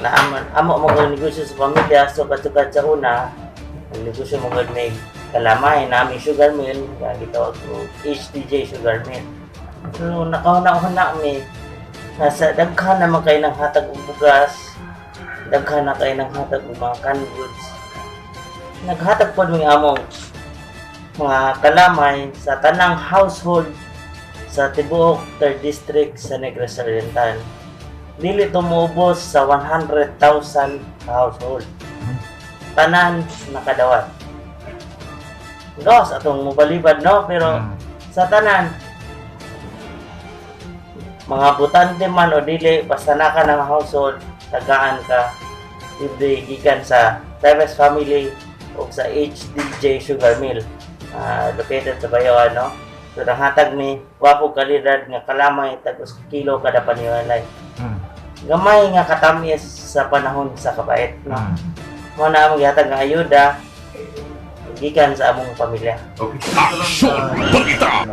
Na amo mo gud negosyo sa pamilya. So kasugad sa una, ang negosyo mo gud may kalamay na aming sugar mill nga gitawag og HDJ Sugar Mill. So nakahuna-huna mi nasa daghan naman kay ng hatag og bugas, daghan na kay ng hatag og mga canned goods. Naghatag pod mi among mga kalamay sa tanang household sa tibuok third district sa Negros Oriental. Dili to moubos sa 100,000 household. Tanan nakadawat. Gawas atong mobalibad, no, pero sa tanan, mga butante man o dili, basta na ka ng household, tagaan ka libre gikan sa Teves family o sa HDJ Sugar Mill, located sa Bayawan, no? So nanghatag mi gwapo kalidad nga kalamay, tag 1 kilo kada panimalay. Gamay nga katamis sa panahon sa kabait, no? Mo na among gihatag nga ayuda gikan sa among pamilya. Okay. Aksyon Balita!